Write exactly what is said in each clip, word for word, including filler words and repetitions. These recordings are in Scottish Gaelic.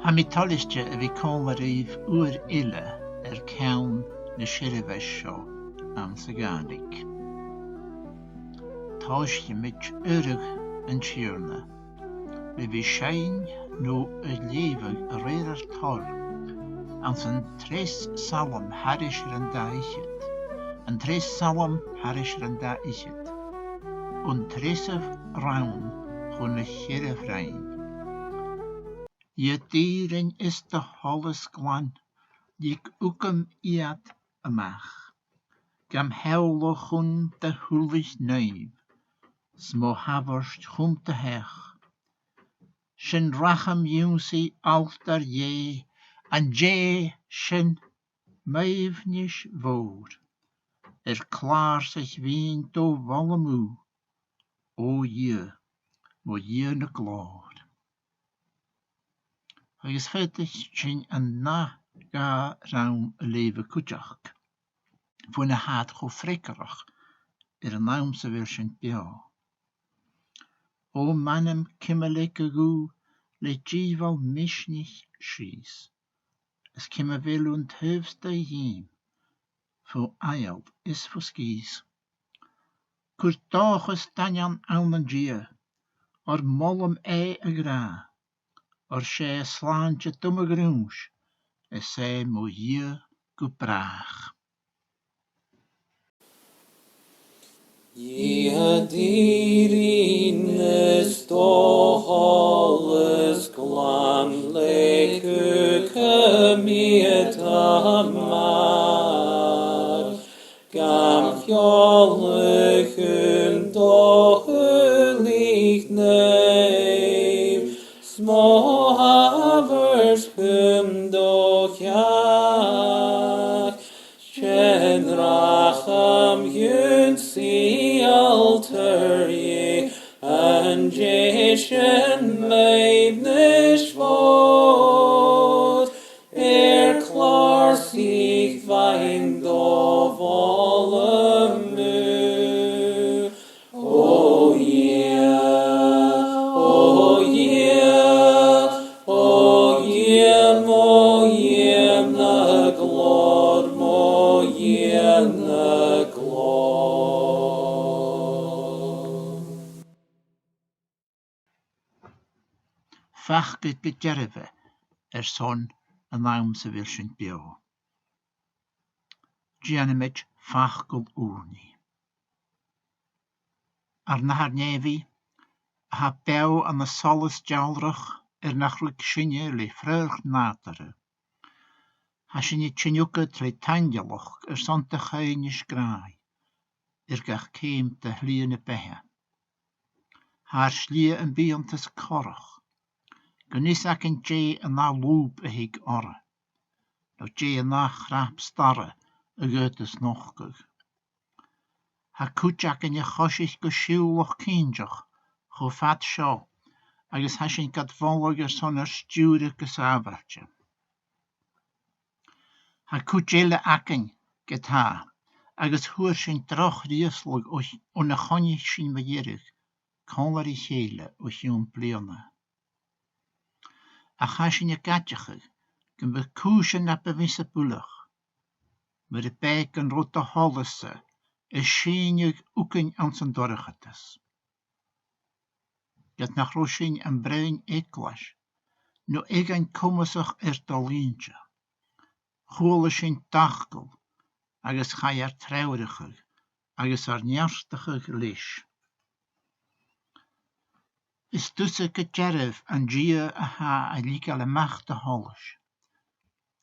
Tha mi toilichte a bhith còmhla ribh uair eile air ceann na seirbheis seo anns a' Ghàidhlig. Tòisichidh mi air urram an Tighearna, le bhith a' seinn no a' leughadh a rèir ar toil, anns an treas Salm thairis air an dà fhichead, an treas Salm thairis air an dà fhichead, on treasamh rann chun a' cheathramh rann. Dhia d' fhìrinn is do sholas glan, leig thugam iad a-mach. Gam theaghlach chun do shùil naomh, 's mo thabhairt chum do theach. Sin racham dh'ionnsaigh altair Dhè, an Dè sin m' aoibhneis mhòr. Air clàrsaich bhinn do mholam thu, o Dhia, mo Dhia na glòir. Agus faodaidh sinn an ath dhà rann a leughadh cuideachd, bhon a tha iad cho freagarrach air an àm sa bheil sinn beò. O m' anam, ciamar leig thu le dìobhail misnich sìos, is ciamar a bheil thu an taobh 's do dh'ìm, fo aigheal is fo sgìos. Cuir dòchas daingeann ann an Dia, oir molam e ag ràdh, oir 's e slàinte do mo ghnùis, is e mo Dhia gu bràth. Dhia d' fhìrinn is do sholas glan, leig thugam iad a-mach. Gam theaghlach chun do shùil naomh, 's mo thabhairt chum do theach. Sin racham dh'ionnsaigh altair Dhè, an Dè sin m' aoibhneis mhòr. Air clàrsaich bhinn do mholam thu. O Dhia, o Dhia, o Dhia, mo Dhia na glòir, mo Dhia na glòir. Facal gu dearbh airson an àm sa bheil sinn beò. Dèanamaid facal ùrnaigh. Ar n-Athair nèamhaidh, a tha beò ann an solas dealrach air nach ruig sinne le fraoch nàdarra, tha sinne a' tighinn thugad le taingealachd airson do choibhneas gràidh air gach ceum de shlighe na beatha. Tha ar slighe am bitheantas corrach, gun fhios againn dè an ath lùb a thig oirre, no dè an ath chnap-starra a dh'fhaodas nochdadh. Tha cuid againn a' coiseachd gu siùbhlach cinnteach cho fad seo agus tha sinn gad mholadh airson ar stiùireadh gu sàbhailte. Tha cuid eile againn ge-tà agus fhuair sinn droch ghrìosladh o, on a choinnich sinn mu dheireadh còmhla ri chèile o chionn bliadhna. Ach tha sinn ag aideachadh gum biodh cùisean na bu mhiosa buileach, mura b' e gun robh do sholas-sa a' sìneadh thugainn anns an dorchadas. Ged nach robh sinn am broinn eaglais, no aogainn comasach air do lìonta, chuala sinn d' fhacal agus chaidh ar treòrachadh agus ar neartachadh leis. Is tusa gu dearbh an Dia a tha a' leigeil a-mach do sholas,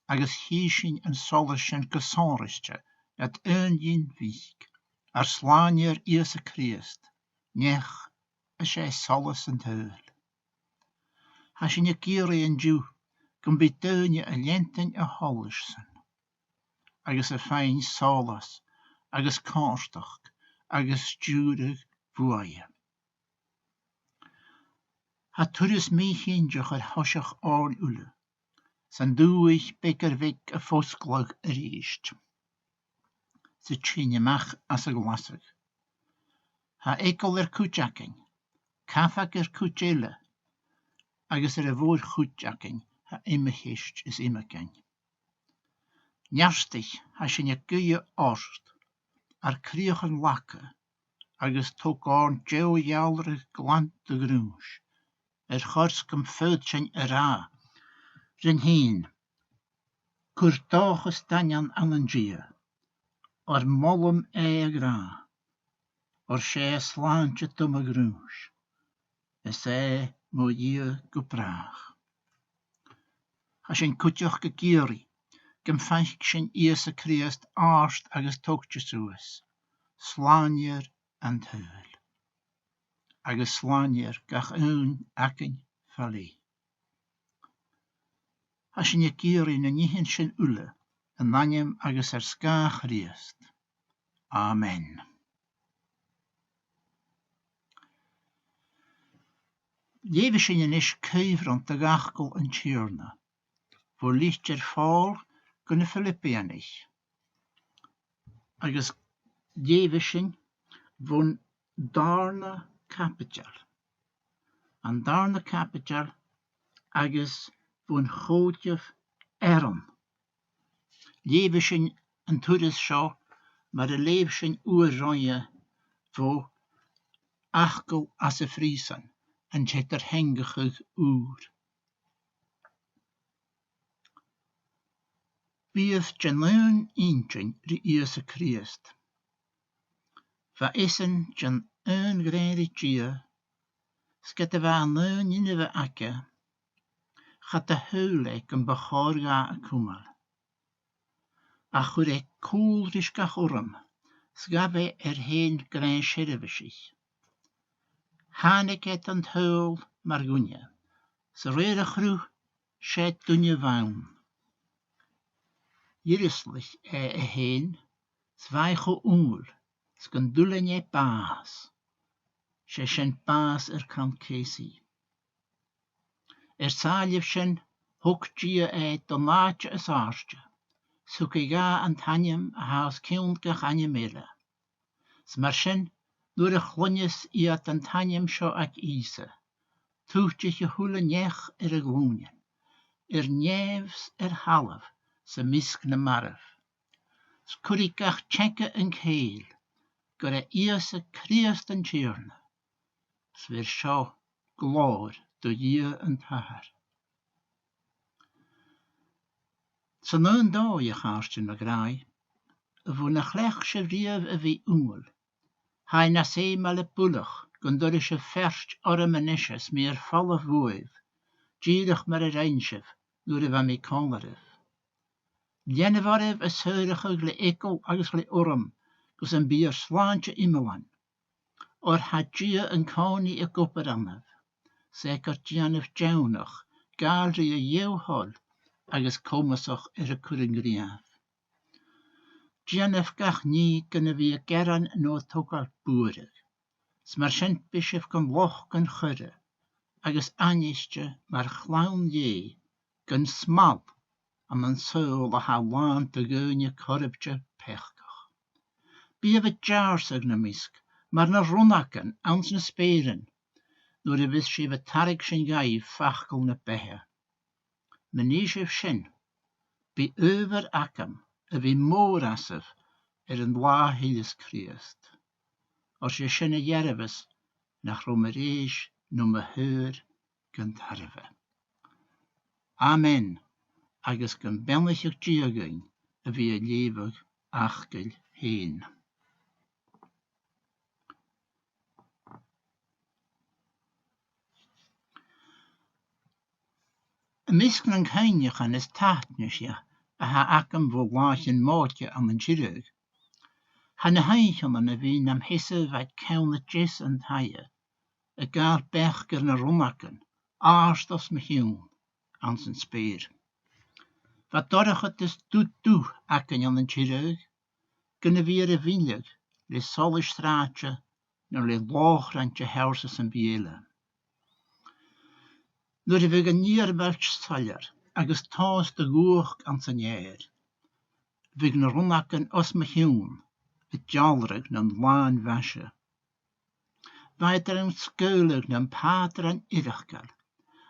agus chì sinn an solas sin gu sònraichte nad aon-ghin mhic, ar Slànaighear Ìosa Crìosd, neach is e solas an t-saoghail. Tha sinn ag iarraidh an-diugh gum bi daoine a' leantainn a sholas-san, agus a' faighinn sòlas agus comhartachd agus stiùireadh bhuaithe. Tha turas mì-chinnteach air thoiseach oirnn uile, san dùthaich beag air bheag a' fosgladh a-rithist. 'S a' tighinn a-mach às a' ghlasadh. Tha eagal air cuid againn, cabhag air cuid eile, agus air a' mhòr-chuid againn tha iomadh cheist is iomadh gean. Neartaich, tha sinn a' guidhe ort, ar cridheachan laga, agus tog oirnn deagh dhealradh glan do ghnùis, air chor 's gum faod sinn a ràdh rinn fhìn, cuir dòchas daingeann ann an Dia, oir molaim e ag ràdh, oir 's e slàinte do mo ghnùis, is e mo Dhia gu bràth. Tha sinn cuideachd ag iarraidh gum faic sinn Ìosa Crìosd àrd agus togte suas, Slànaighear an t-saoghail, agus Slànaighear gach aon againn fa leth. Tha sinn ag iarraidh na nithean sin uile, an ainm agus air sgàth Chrìosd. Amen. Leughaidh sinn a-nis cuibhreann de dh'fhacal an Tighearna, bho litir Phòil gu na Philipianaich, agus leughaidh sinn bhon dàrna caibideil, an dàrna caibideil agus bhon chòigeamh rann. Leughaidh sinn an turas seo mar a leugh sinn uair roimhe bho Fhacal às a' Phrìosan, an t-eadar-theangachadh ùr. Bithibh den aon inntinn ri Ìosa Crìosd. Bha esan den aon ghrèin ri Dia, 's ged a bha an aon inbhe aige, cha do shaoil e gum bu chòir dha a cumail. Ach chuir e cùl ris gach urram, 's ghabh e air fhèin grèin seirbheisich. Thàinig e don t-saoghal mar dhuine, 's a rèir a chruth 's e duine bhonn. Dh'irioslaich e e fhèin, 's bha e cho umhail, 's gun d' fhuiling e bàs, 's e sin bàs air crann-ceusaidh. Air sàillibh sin, thog Dia e don àite as àirde, 's thug e dha an t-ainm a tha os cionn gach ainm eile. 'S mar sin, nuair a chluinneas iad an t-ainm seo aig Ìosa, tuitidh a h-uile neach air a ghlùinean, air nèamh 's air thalamh 's am measg nam marbh. 'S cuiridh gach teanga an cèill gur e Ìosa Crìosd an Tighearna, 's bheir seo glòir do Dhia an t-Athair. San aon dòigh, a chàirdean, a ghràidh, bhon a chleachd sibh riamh a bhith umhail, tha e nas fheumaile buileach gun toir sibh feart orm a-nis 's mi air falbh bhuaibh, dìreach mar a rinn sibh nuair a bha mi còmhla ribh. Leanaibh oirbh a' saothrachadh le eagal agus le urram, gus am bi ur slàinte iomlan, oir tha Dia an-còmhnaidh ag obair annaibh, 's e gur dèanaibh deònach gabhail ri a dhèidh thoil agus comasach air a cur an gnìomh. Dèanaibh gach nì gun a bhith a' gearan no a' togail buaireadh, 's mar sin bidh sibh gun lochd gun choire, agus aithnichte mar chlann Dhè, gun smal ann an saoghal a tha làn de dhaoine coirbte peacach. Bithibh a' deàrrsadh nam measg mar na rionnagan anns na speuran, nuair a bhios sibh a' tarraing sin dhaibh facal na beatha. Ma nì sibh sin, bidh adhbhar agam a bhith mòr asaibh air an là a thilleas Crìosd. Oir 's e sin a dhearbhas nach robh mo rèis no mo shaor gun tairbhe. Amen, agus gum beannaicheadh Dia dhuinn a bhith a' leughadh fhacail fhèin. Am measg nan cuimhneachain as taitnise a tha agam bho làithean m' òige ann an Tiriodh, tha na h-oidhcheannan a bhith nam sheasamh aig ceann a deas an taighe, a' gabhail beachd air na rionnagan, àrd os mo chionn, anns an speur. Bha dorchadas dubh dubh againn ann an Tiriodh, gun a bhith air a mhilleadh le solais sràide no le lòchrain de sheòrsa sam bith eile. Nuair a bhiodh an iarmailt soilleir agus tomhas de dh'fhuachd anns an adhar, bhiodh na rionnagan os mo chionn a' deàlradh nan làn mhaise. Bha iad air an sgaoileadh nam pàtrain eireachdail,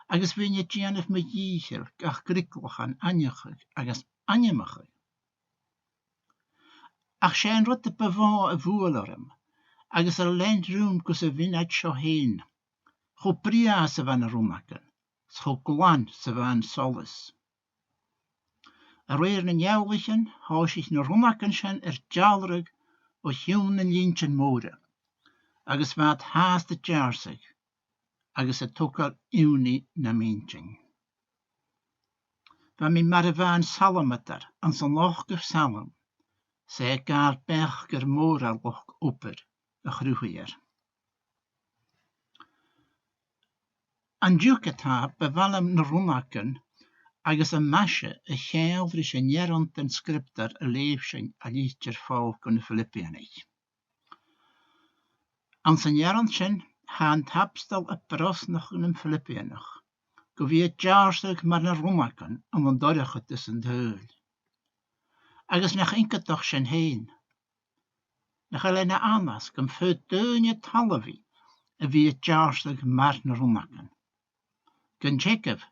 agus bhithinn a' dèanamh mo dhìcheall gach grioglachan aithneachadh agus ainmeachadh. Ach 's e an rud a bu mhotha a bhuail orm, agus a lean rium gus a' mhionaid seo fhèin, cho brèagha 's a bha na rionnagan, 's cho glan 's a bha an solas. A rèir nan eòlaichean, thòisich na rionnagan sin air dealradh o chionn nan linntean mòra, agus bha iad fhathast a' deàrrsadh, agus a' togail iongnadh nam inntinn. Bha mi mar a bha an salmadair anns an ochdamh salm, 's e a' gabhail beachd air mòralachd obair a' Chruthaigheir. An-diugh ge-tà, bu mhath leam na rionnagan agus am maise a cheangal ris an earrann den sgriobtar a leugh sinn à litir Phòil gu na Philipianaich. Anns an earrann sin, tha an t-abstol a' brosnachadh nam Philipianach gu bhith a' deàrrsadh mar na rionnagan ann an dorchadas an t-saoghail. Agus nach iongantach sin fhèin. Nach eil e na annas gum faod daoine talmhainn a bhith a' deàrrsadh mar na rionnagan? Gun teagamh,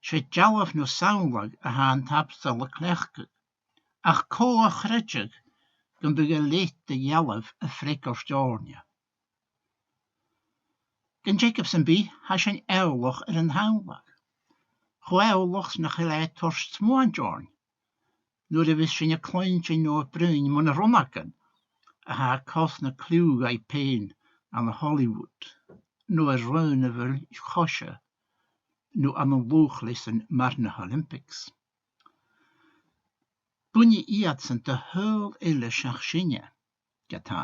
's e dealbh no samhladh a tha an t-abstol a' cleachdadh, ach cò a chreideadh gum biodh e leat de dhealbh a' freagairt oirnne? Gun teagamh sam bith, tha sinn eòlach air an t-samhladh. Cho eòlach 's nach eil e a' toirt smuaint oirnn nuair a bhios sinn a' cluinntinn no a' bruidhinn mu na rionnagan a tha a' cosnadh cliù dhaibh pèin ann an Hollywood, no air raon a bheil coise, no ann an lùth-chleasan mar na h-Olympics. Buinidh iadsan do shaoghal eile seach sinne, ge-tà,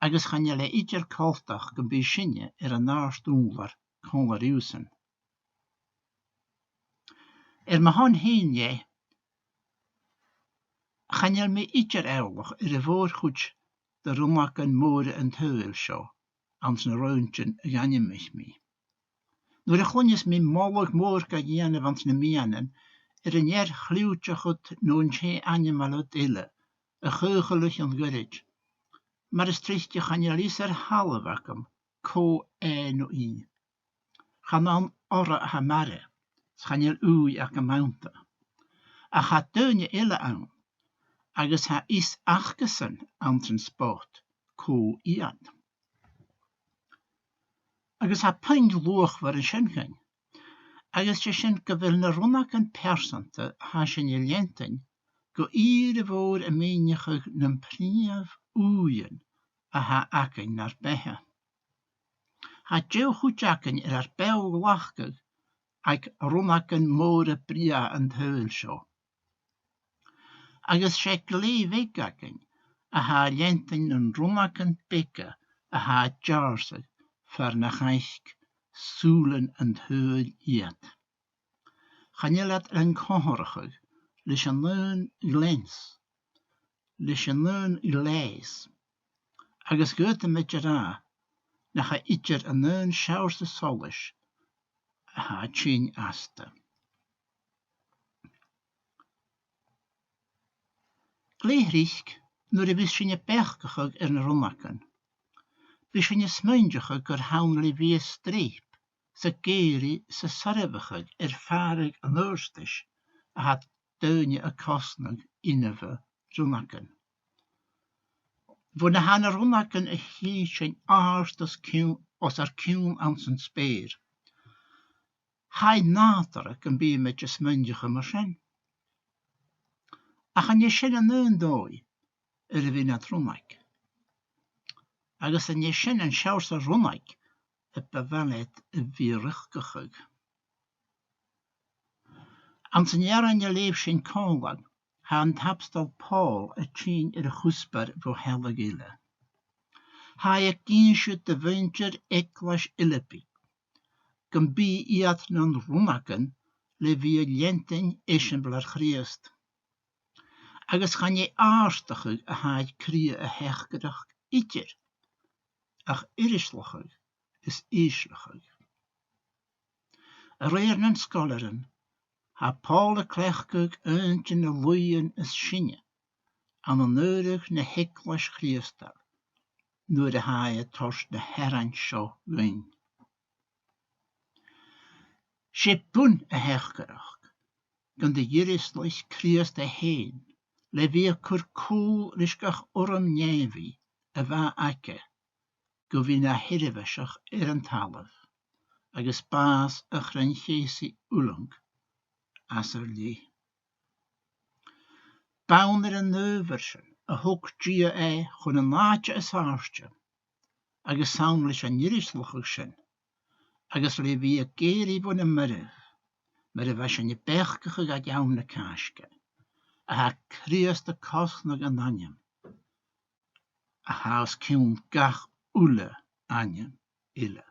agus chan eil e idir coltach gum bi sinne air an àrd-ùrlar còmhla riuthasan. Air mo shon fhèin dheth, chan eil mi idir eòlach air a' mhòr-chuid de rionnagan mòra an t-saoghail seo anns na raointean a dh'ainmich mi. Nuair a chluinneas mi moladh mòr ga dhèanamh anns na meadhanan air an fhear-chliùiteachd no an tè ainmeil ud eile a chaochail o chionn ghoirid, mar as trice chan eil fhios air thalamh agam cò e no i. Chan ann orra a tha m' aire, 's chan eil ùidh agam annta. Ach tha daoine eile ann, agus tha fios acasan anns an spot cò iad. Agus tha puing luachmhor an sin dhuinn, agus 's e sin gu bheil na rionnagan pearsanta a tha sinn a' leantainn gu ìre mhòr a' mìneachadh nam prìomh ùidhean a tha againn nar beatha. Tha deagh chuid againn air ar beò ghlacadh aig rionnagan mòra brèagha an t-saoghail seo. Agus 's e glè bheag againn a tha a' leantainn nan rionnagan beaga a tha a' deàrrsadh far nach fhaic sùilean an t-saoghail iad. Chan eil iad air an comharrachadh leis an aon ghleans, leis an aon ghleus, agus dh'fhaodamaid a ràdh nach e idir an aon seòrsa solais a tha a' tighinn asta. Glè thric, nuair a bhios sinn a' beachdachadh air na rionnagan, bidh sinn a' smaoineachadh gur h-ann le bhith a' streap 's ag èirigh 's a' soirbheachadh air fàradh an adhartais a tha daoine a' cosnadh inbhe rionnagan. Bhon a tha na rionnagan a chì sinn àrd os cionn, os ar cionn anns an speur, tha e nàdarra gum bitheamaid a' smaoineachadh mar sin. Ach an e sin an aon dòigh air a bhith nad rionnag? Agus an e sin an seòrsa rionnag a bu mhath leat a bhith a' riochdachadh? Anns an earrainn a leugh sinn còmhla, tha an t-abstol Pòl a' tighinn air a' chuspair bho shealladh eile. Tha e ag innse do mhuinntir eaglais Philipi gum bi iad nan rionnagan le bhith a' leantainn eisimpleir Chrìosd. Agus chan e àrdachadh a tha aig cridhe a theachdaireachd idir, ach irioslachadh is ìsleachadh. A rèir nan sgoilearan, tha Pòl a' cleachdadh aon de na laoidhean as sine ann an adhradh na h-eaglais Chrìosdail nuair a tha e a' toirt na h-earrainn seo dhuinn. 'S e bun a theachdaireachd gun do dh'irioslaich Crìosd e fhèin le bhith a' cur cùl ris gach urram nèamhaidh a bha aige gu bhith na sheirbheiseach air an talamh, agus bàs a chruinn-cheusaidh fhulang às ar leth. B' ann air an adhbhar sin a thog Dia e chun an àite as àirde, agus 's ann leis an irioslachadh sin, agus le bhith ag èirigh bho na mairbh, mar a bha sinn a' beachdachadh aig àm na Càisge, a tha Crìosd a' cosnadh an ainm a tha os cionn gach uile ainm eile.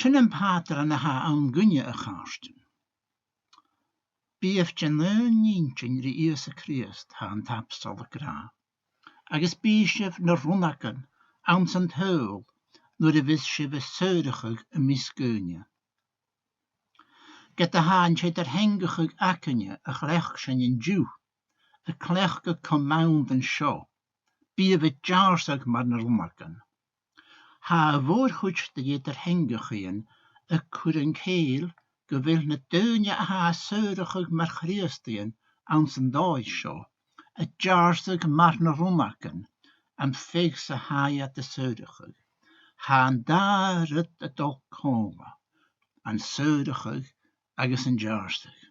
Sin am pàtran a th' ann dhuinne, a chàirdean. Bithibh den aon inntinn ri Ìosa Crìosd, tha an t-abstol ag ràdh, agus bidh sibh na rionnagan anns an t-saoghal nuair a bhios sibh a' saothrachadh am measg dhaoine. Ged a tha an t-eadar-theangachadh againne a chleachd sinn an-diugh a' cleachdadh command an seo, bithibh a' deàrrsadh mar na rionnagan. Tha a' mhòr-chuid de dh'eadar-theangachaidhean a' cur an cèill gu bheil na daoine a tha a' saothrachadh mar Chrìosdaidhean anns an dòigh seo a' deàrrsadh mar na rionnagan am feadh 's a tha iad a' saothrachadh. Tha an dà rud a' dol còmhla, an saothrachadh agus an deàrrsadh.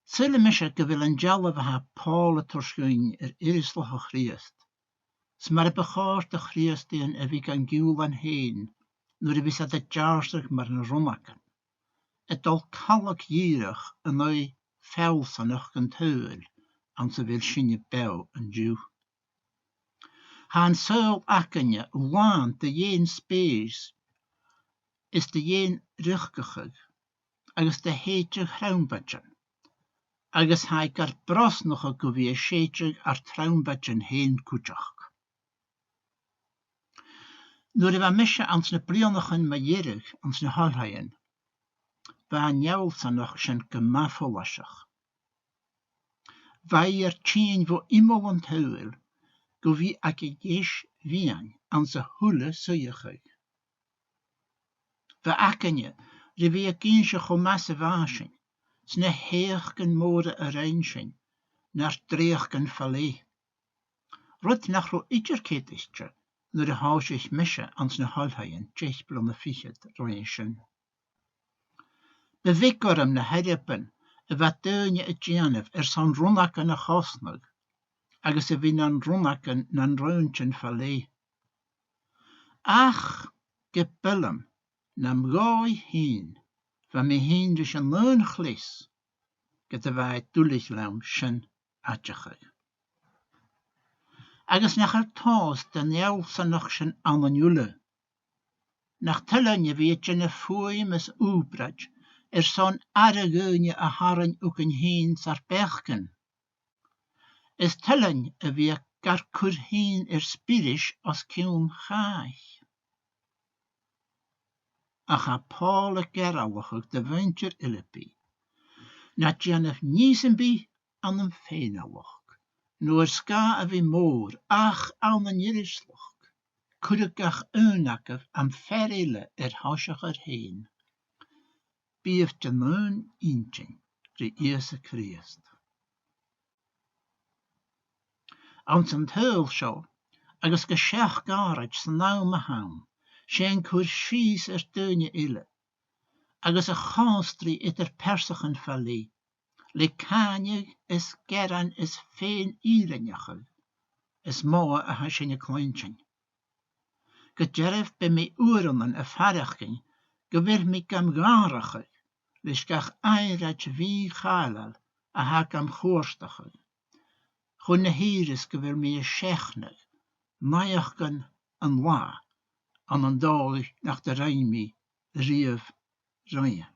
Saoilidh mise gu bheil an dealbh a tha Pòl a' toirt dhuinn air irioslachadh Chrìosd, 's mar a bu chòir do Chrìosdaidhean a bhith gan giùlan fhèin nuair a bhios iad a' deàrrsadh mar na rionnagan, a' dol calg-dhìreach an aghaidh feallsanachd an t-saoghail anns a bheil sinne beò an-diugh. Tha an saoghal againne làn de dh'fhèin-spèis is de dh'fhèin-riochdachadh agus de shèideadh thrombaid, agus tha i gar brosnachadh gu bhith a' sèideadh ar trombaidean fhèin cuideachd. Nuair a bha mise anns na bliadhnaichean mu dheireadh anns na h-oilthighean, bha an fheallsanachd sin gu math follaiseach. Bha i air tighinn bho iomall an t-saoghail gu bhith aig a dheas-mheadhan anns a h-uile suidheachadh. Bha againne ri bhith ag innse cho math 's a bha sinn, 's na h-èachdan mòra a rinn sinn, nar dreuchdan fa leth. Rud nach robh idir ceadaichte nuair a thòisich mise anns na h-oilthighean deich bliadhna fichead ro tha sin. Bu bheag orm na h-oidhirpean a bha daoine a' dèanamh airson rionnagan a chosnadh agus a bhith nan rionnagan nan rùintean fa leth. Ach ge b' e leam nam dhòigh fhìn, bha mi fhìn ris an aon chleas ged a bha e duilich leam sin aideachadh. Agus nach eil tomhas den fheallsanachd sin annainn uile? Nach toil leinn a bhith a' dèanamh fuaim is ùpraid airson aire dhaoine a tharraing thugainn fhìn 's ar beachdan? Is toil leinn a bhith gar cur fhìn air spiris os cionn chàich. Ach tha Pòl a' gearalachadh do mhuinntir Fhilipi na dèanaibh nì sam bith ann am fèinnealachd, no air sgàth a bhith mòr, ach ann an irioslachd, cuiribh gach aon agaibh am fear eile air thoiseach air fhèin. Bithibh den aon inntinn ri Ìosa Crìosd. Anns an t-saoghal seo, agus gu seachd àraid san àm a th' ann, 's e an cur sìos air daoine eile, agus a' chòmhstri eadar pearsachan fa leth, le càineadh is gearan is fèin-fhìreanachadh, is motha a tha sinn a' cluinntinn. Gu dearbh, bidh mi uaireannan a' faireachdainn gu bheil mi gam dhàrachadh leis gach aimhreit mhì-chàileil a tha gam chuartachadh, chun na h-ìre 's gu bheil mi a' seachnadh naidheachdan an latha ann an dòigh nach do rinn mi a-riamh roimhe.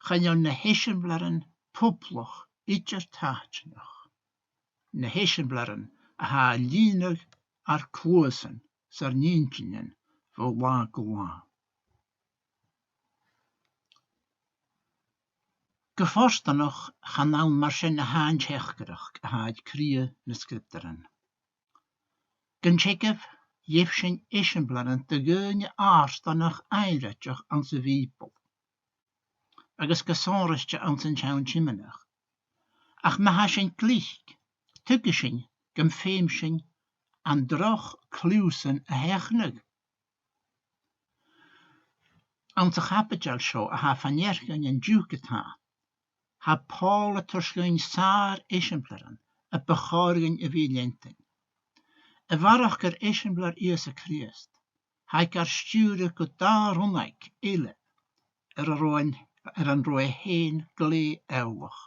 Chan eil na h-eisimpleirean poblach idir taitneach na h-eisimpleirean a tha a' lìonadh ar cluasan 's ar n-inntinn bho latha gu latha. Gu fortanach, chan ann mar sin a tha an teachdaireachd a tha aig cridhe na Sgriobtairean. Gun teagamh, gheibh sinn eisimpleirean de dhaoine àrdanach aimhreit anns a' Bhìoball, agus gu sònraichte anns an t-Seann Tiomnadh. Ach ma tha sinn glic, tuigidh sinn gum feum sinn an droch chliù-san a sheachnadh. Anns a' chaibideil seo a tha fa-near dhuinn an-diugh ge-tà, tha Pòl a' toirt dhuinn sàr-eisimpleirean a bu chòir dhuinn a bhith a' leantainn. A bharrachd air eisimpleir Ìosa Crìosd, tha e gar stiùireadh gu dà rionnaig eile air an robh, air an robh e fhèin glè eòlach: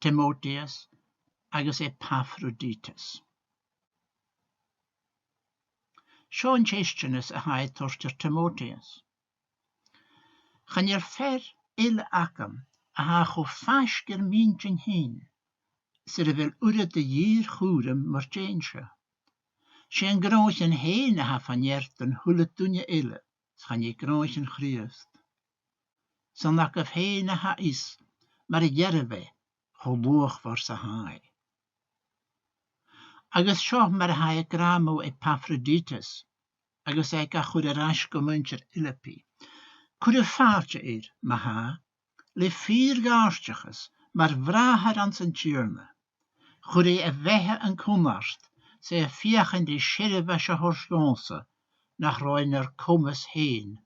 Timòteus agus Epafroditus. Seo an teisteanas a tha e a' toirt air Timòteus. Chan eil fear eile agam a tha cho faisg air m' inntinn fhìn 's air a bheil uiread de dh'fhìor chùram mur deidhinn-se. 'S e an gnothaichean fhèin a tha fa-near don a h-uile duine eile, 's chan e gnothaichean Chrìosd. 'S ann agaibh fhèin a tha fios mar a dhearbh e, cho luachmhor 's a tha e. Agus seo mar a tha e ag ràdh mu Epafroditus, agus e ga chur air ais gu muinntir Philipi: Cuiribh fàilte air, ma-thà, le fìor ghàirdeachas, mar bhràthair anns an Tighearna. Chuir e a bheatha an cunnart 's e a' feuchainn ri seirbheis a thoirt dhòmhsa nach robh e nar comas fhèin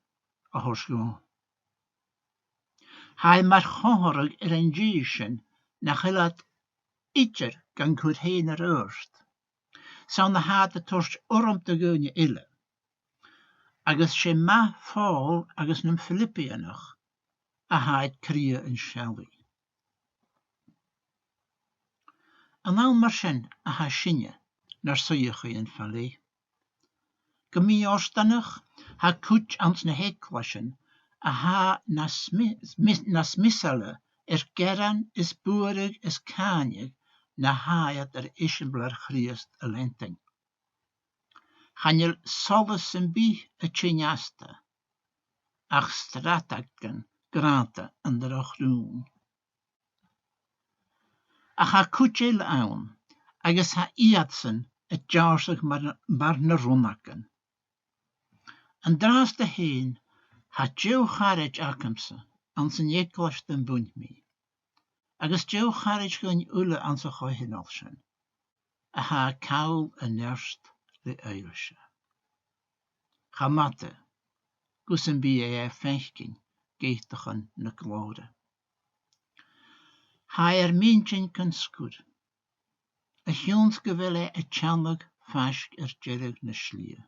a thoirt dhomh. Tha e mar chomharradh air an dithis sin nach eil iad idir gan cur fhèin air adhart, 's ann a tha iad a' toirt urram do dhaoine eile. Agus 's e math Phòil agus nam Philipianach a tha aig cridhe an seallaidh. An ann mar sin a tha sinne nar suidheachaidhean fa leth? Gu mì-fhortanach, tha cuid anns na h-eaglaisean a tha nas mi-, nas mi-, nas miosaile air gearan is buaireadh is càineadh na tha iad air eisimpleir Chrìosd a leantainn. Chan eil solas sam bith a' tighinn asta ach stratagan grànda an droch rùn. Ach tha cuid eile ann, agus tha iadsan a' deàrrsadh mar, mar na rionnagan. An-dràsta fhèin, tha deagh charaid agamsa anns an eaglais dom buin mi, agus deagh charaid dhuinn uile anns a' choitheanal sin, a tha a' call a neart le fhoillse. Cha mhada, gus am bi e air faicinn geataichean na glòire. Tha e air m' inntinn gun sgur, a chionn 's gu bheil e a' teannadh faisg air deireadh na slighe.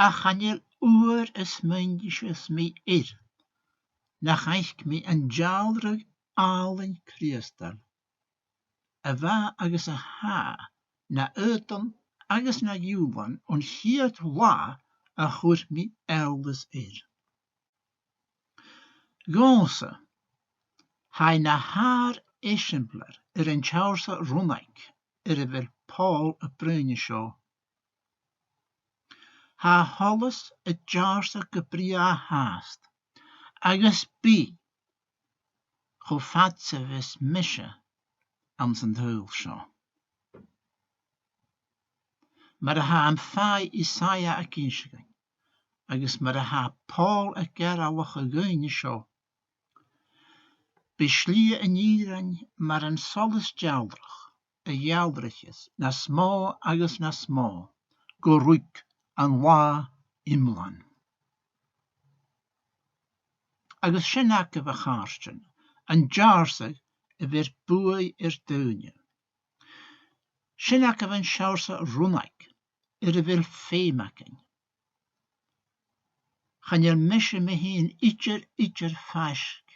Ach chan eil uair a smaoinicheas mi air nach fhaic mi an deàlradh àlainn Crìosdail a bha agus a tha na aodann agus na ghiùlan on chiad latha a chuir mi eòlas air. Dhòmhsa, tha e na shàr-eisimpleir air an t-seòrsa rionnaig air a bheil Pòl a' bruidhinn an seo. Tha a sholas a' deàrrsadh gu brèagha fhathast, agus bidh, cho fad 's a bhios mise anns an t-saoghal seo. Mar a tha am fàidh Isaiah ag innse dhuinn, agus mar a tha Pòl ag gearalachadh dhuinn an seo, bidh slighe an fhìrein mar an solas dealrach a dhealraicheas nas motha agus nas motha gu ruig an latha iomlan. Agus sin agaibh, a chàirdean, an deàrrsadh a bheir buaidh air daoine. Sin agaibh an seòrsa rionnaig air a bheil feum againn. Chan eil mise mi fhìn idir, idir faisg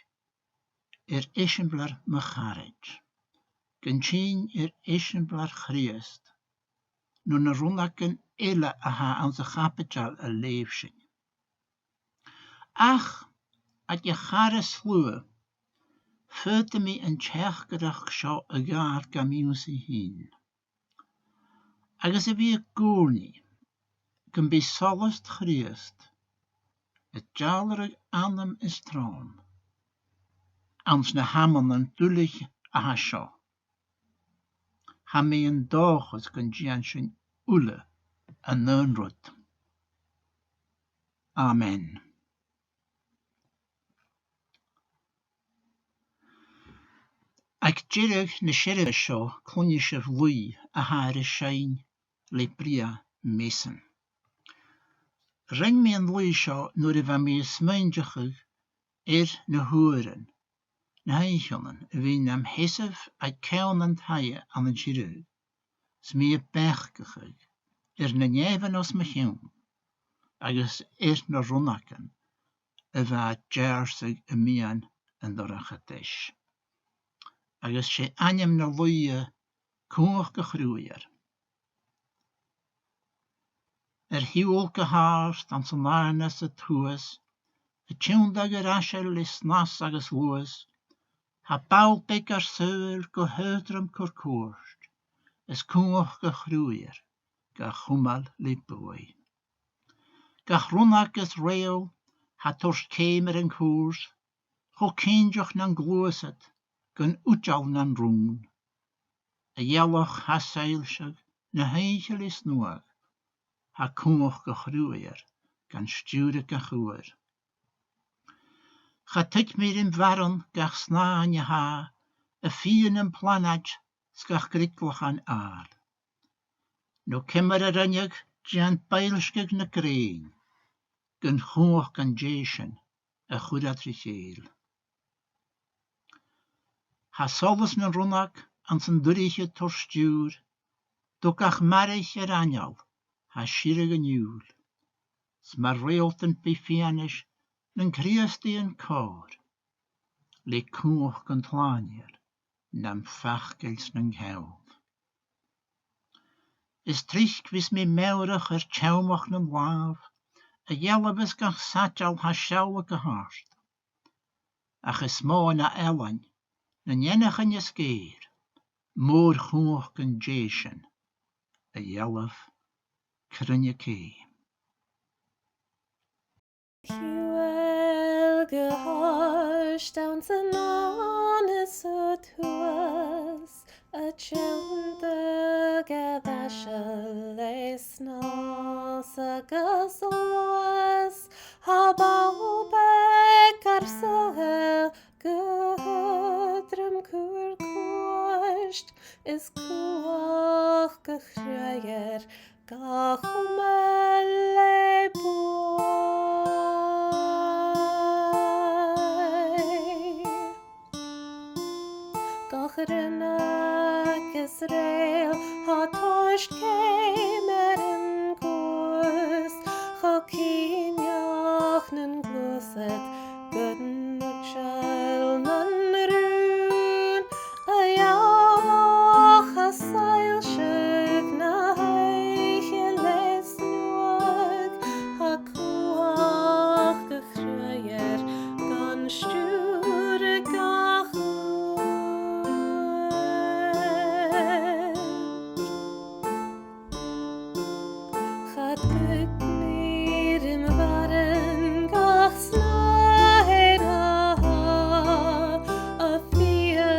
air eisimpleir mo charaid, gun tighinn air eisimpleir Chrìosd, no na rionnagan eile a tha anns a' chaibideil a leugh sinn. Ach, a de chara-shluagh, faodaidh mi an teachdaireachd seo a ghabhail gam ionnsaigh fhìn, agus a bhith ag ùrnaigh gum bi solas Chrìosd a' dealradh anam is tròim anns na h-amannan duilich a tha seo. Tha mi an dòchas gun dèan sinn uile an aon rud. Amen. Aig deireadh na seirbheis seo, cluinnidh sibh laoidh a tha air a seinn le Brian Mason. Rinn mi an laoidh seo nuair a bha mi a' smaoineachadh air na h-uairean, na h-oidhcheannan a bhithinn nam sheasamh aig ceann an taighe ann an Tiriodh, 's mi a' beachdachadh air na nèamhan os mo chionn agus air na rionnagan a bha a' deàrrsadh am meadhan an dorchadais. Agus 's e ainm na laoidhe Cumhachd a' Chruthaigheir. Air shiubhal gu h-àrd anns an àirneas a tuath, a' tionndadh air aiseal le snas agus luath, tha ball beag ar saoghail gu h-aotrom cur cuairt, is cumhachd a' Chruthaigheir ga chumail le buaidh. Gach rionnag is reul tha toirt ceum air an cùrs, cho cinnteach nan gluasad gun uidheal nan rùn. A' ghealach tha soillseadh na h-oidhche le snuadh, tha cumhachd a' Chruthaigheir gan stiùireadh gach uair. Cha tuig mi rim mhaireann gach snàth an-dè-shàth, a' fighe nam planaid 's gach grioglachan àl. No ciamar a rinneadh dèan boillsgeadh na grèin, gun chumhachd an Dè sin a chuir e tro chèil. Tha solas nan rionnag anns an duirghe toirt stiùir, do gach maraich air anail tha sireadh an iùil. 'S mar reultan bidh fianais nan Crìosdaidhean còir, le cumhachd an t-Slànaigheir nam facal 's nan ceòl. Is tric bhios mi meòrach air teòmachd nan làmh, a dhealbh is gach saideal tha sealladh gu h-àrd. Ach is motha na ealain, nan eanchainn as gèir, mòr-chumhachd an Dè sin, a dhealbh cruinne-cè. Shiubhail gu h-àrd anns an àirneas a tuath, a' tionndadh air aiseal le snas agus luas, tha ball beag ar saoghail gu h-aotrom cur cuairt, is cumhachd a' Chruthaigheir ga chumail le buaidh. Gach rionnag is reul tha toirt ceum air an cùrs, cho cinnteach nan gluasad gun uidheal nan rùn. A ghealach tha soillseadh na h-oidhche le snuadh, tha cumhachd a' Chruthaigheir gan stiùireadh gach uair. Cha tuig mi rim mhaireann gach snàth air a shàth, a' fighe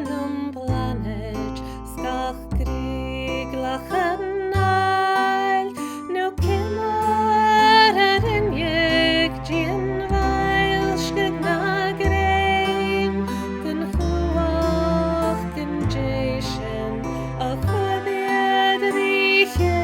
nam planaid 's gach grioglachan àl, no ciamar a rinneadh dèan bhoillsgeadh na grèin, gun chumhachd an Dè sin a chuir e tro chèil.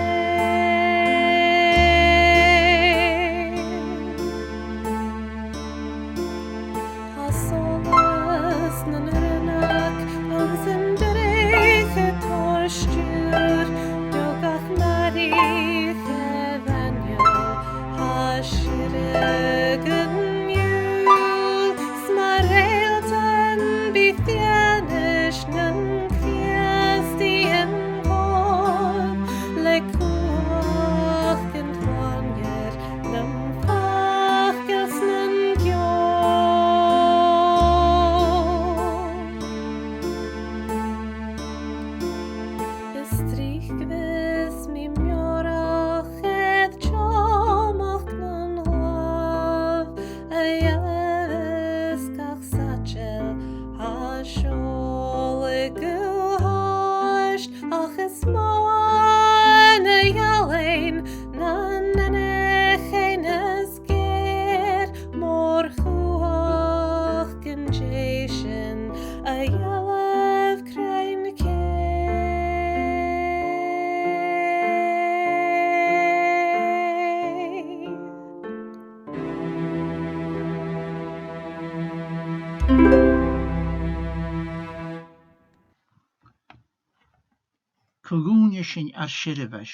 sinn ar seirbheis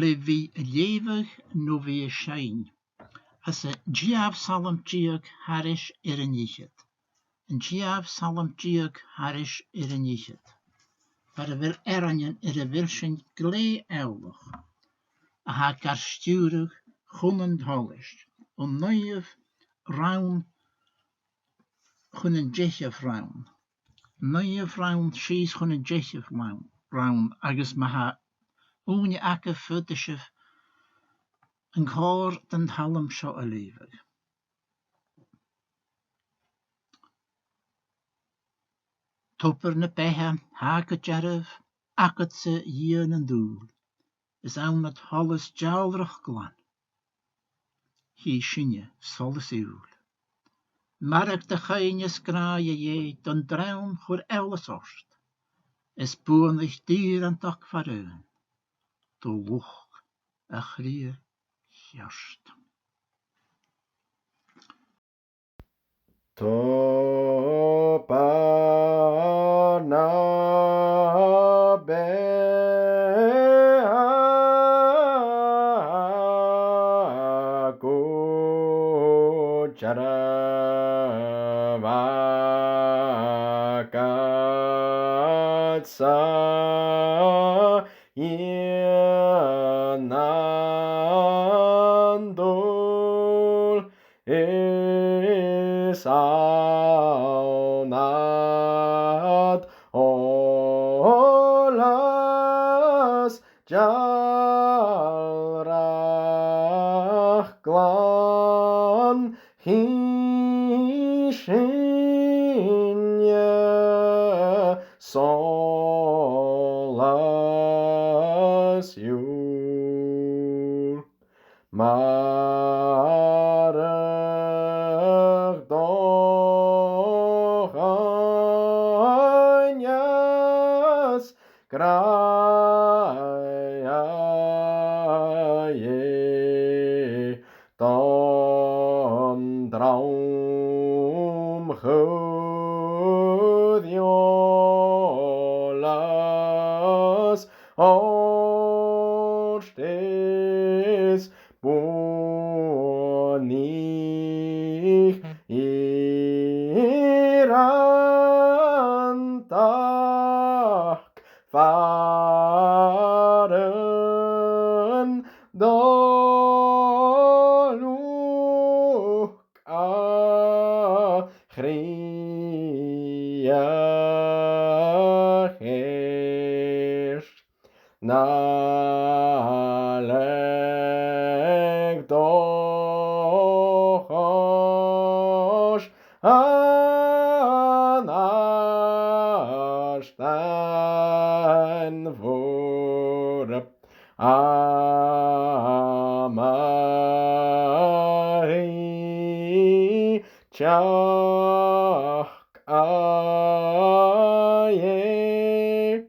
le bhith a' leughadh no bhith a' seinn. Anns an t-siathamh Salm deug thairis air an fhichead. An t-siathamh Salm deug thairis air an fhichead. Far a bheil earrainn air a bheil sinn glè eòlach, a tha gar stiùireadh chun an t-solais, on naoidheamh rann chun an deicheamh rann. Naoidheamh rann sìos chun an deicheamh rann, rann, agus ma tha ùine agaibh, faodaidh sibh an còrr den t-Salm seo a leughadh. Tobar na beatha, tha gu dearbh agadsa Dhia nan dùil, is ann ad sholas dealrach glan. Chì sinne solas iùil. Marag do chuimhne is gràdh, a Dhè, don dream chuir eòlas ort, is buanaich d' fhìreantachd faraon do luchd a' chridhe cheart. Tobar na beatha, gu dearbh agadsa Dhia nan dùil, is ann ad sholas dealrach glan, chì sinne solas iùil. Marag do chuimhne is gràdh, a Dhè, don dream chuir eòlas ort, is buanaich fhìreantachd faraon do luchd a' chridhe cheart. Na leig do chois an fharsaingeachd mhòir, a Mhàthair, teachd, a Dhè,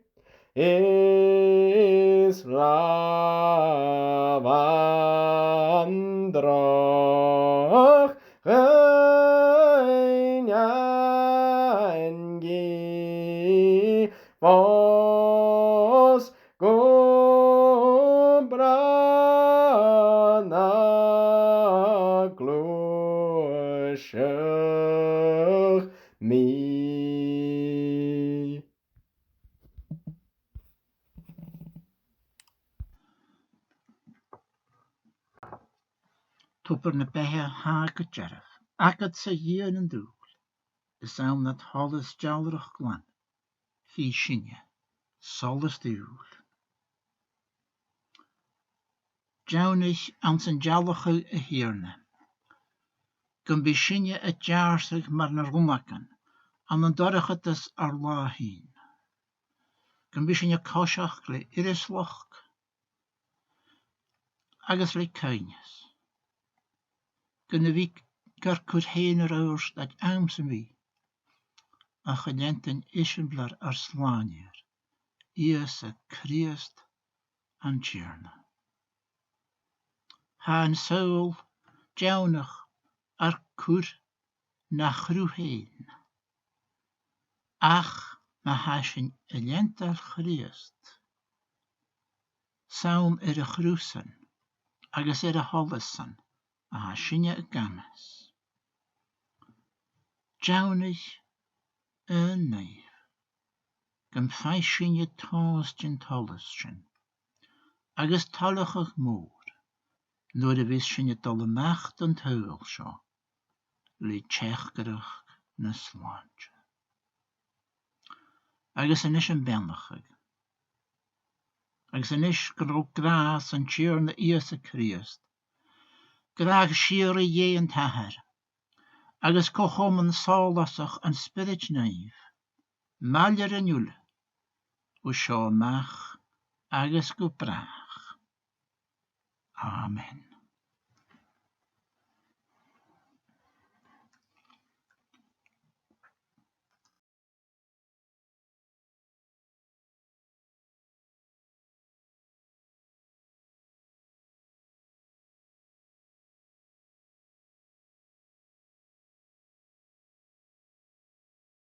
is làmh an droch dhaoine an gille fòs gu bràth na gluaiseadh mi. Tobar na beatha, tha gu dearbh agadsa Dhia nan dùil, is ann ad sholas dealrach glan, chì sinne solas d' iùil. Deònaich anns an dealachadh, a Thighearna, gum bi sinne a' deàrrsadh mar na rionnagan ann an dorchadas ar là fhèin, gum bi sinne a' coiseachd le irioslachd agus le caoimhneas, gun a bhith gar cur fhèin air adhart aig àm sam bith, ach a' leantainn eisimpleir ar Slànaigheir, Ìosa Crìosd an Tighearna. Tha an saoghal deònach ar cur na chruth fhèin. Ach ma tha sinn a' leantainn Chrìosd, 's ann air a' chrois-san agus air a sholas-san a tha sinne ag amas. Deònaich, a Naomh, gum faigh sinne tomhas den t-solas sin agus toileachadh mòr nuair a bhios sinne a' dol a-mach don t-saoghal seo le teachdaireachd na slàinte. Agus a-nis am beannachadh. Agus a-nis gun robh gràs an Tighearna Ìosa Crìosd, gràdh shìorraidh Dhè an t-Athair, agus co-chomann sòlasach an Spioraid Naoimh, maille rinn uile, o seo a-mach agus gu bràth. Amen.